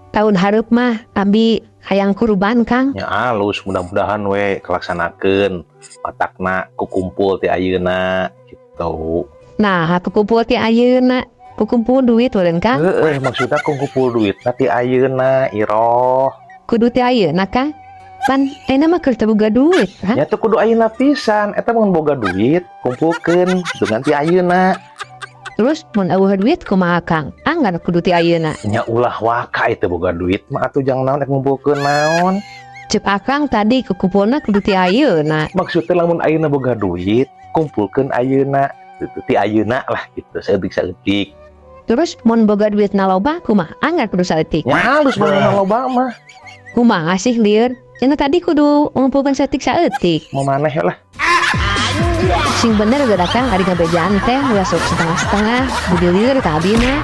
Tahun hareup mah abi hayang kurban, Kang. Nya alus, mudah-mudahan we kelaksanakeun, matakna kukumpul ti ayeuna gitu. Nah, kukumpul ti ayeuna. Kukumpul duit eureun, Kang. Heeh, maksudna kukumpul duit ti ayeuna, Iroh. Kudu ti ayeuna, Kang. Pan ayeuna mah keur teu boga duit, Kang. Nya teu kudu ayeuna pisan, eta mun boga duit kumpulkeun dengan ti ayeuna. Terus mun euweuh duit kumaha, Kang? Anggar kudu ti ayeuna. Nya ulah waka, itu boga duit mah atuh jang naon, rek ngumpulkeun naon? Cek Akang tadi kukumpulna kudu ti ayeuna. Maksudnya lamun ayeuna boga duit, kumpulkeun ayeuna gitu, ti ayeuna lah gitu, saeutik-saeutik. Terus mun boga duit na loba kumaha? Anggar kudu saeutik. Nya halus mun loba mah. Kumaha sih, lieur? Cenah tadi kudu ngumpulkeun saeutik saeutik. Mau maneh lah. Sing bener geura, Kang, ari ngabejaan teh ulah sok setengah-setengah, budi lieur ka abina.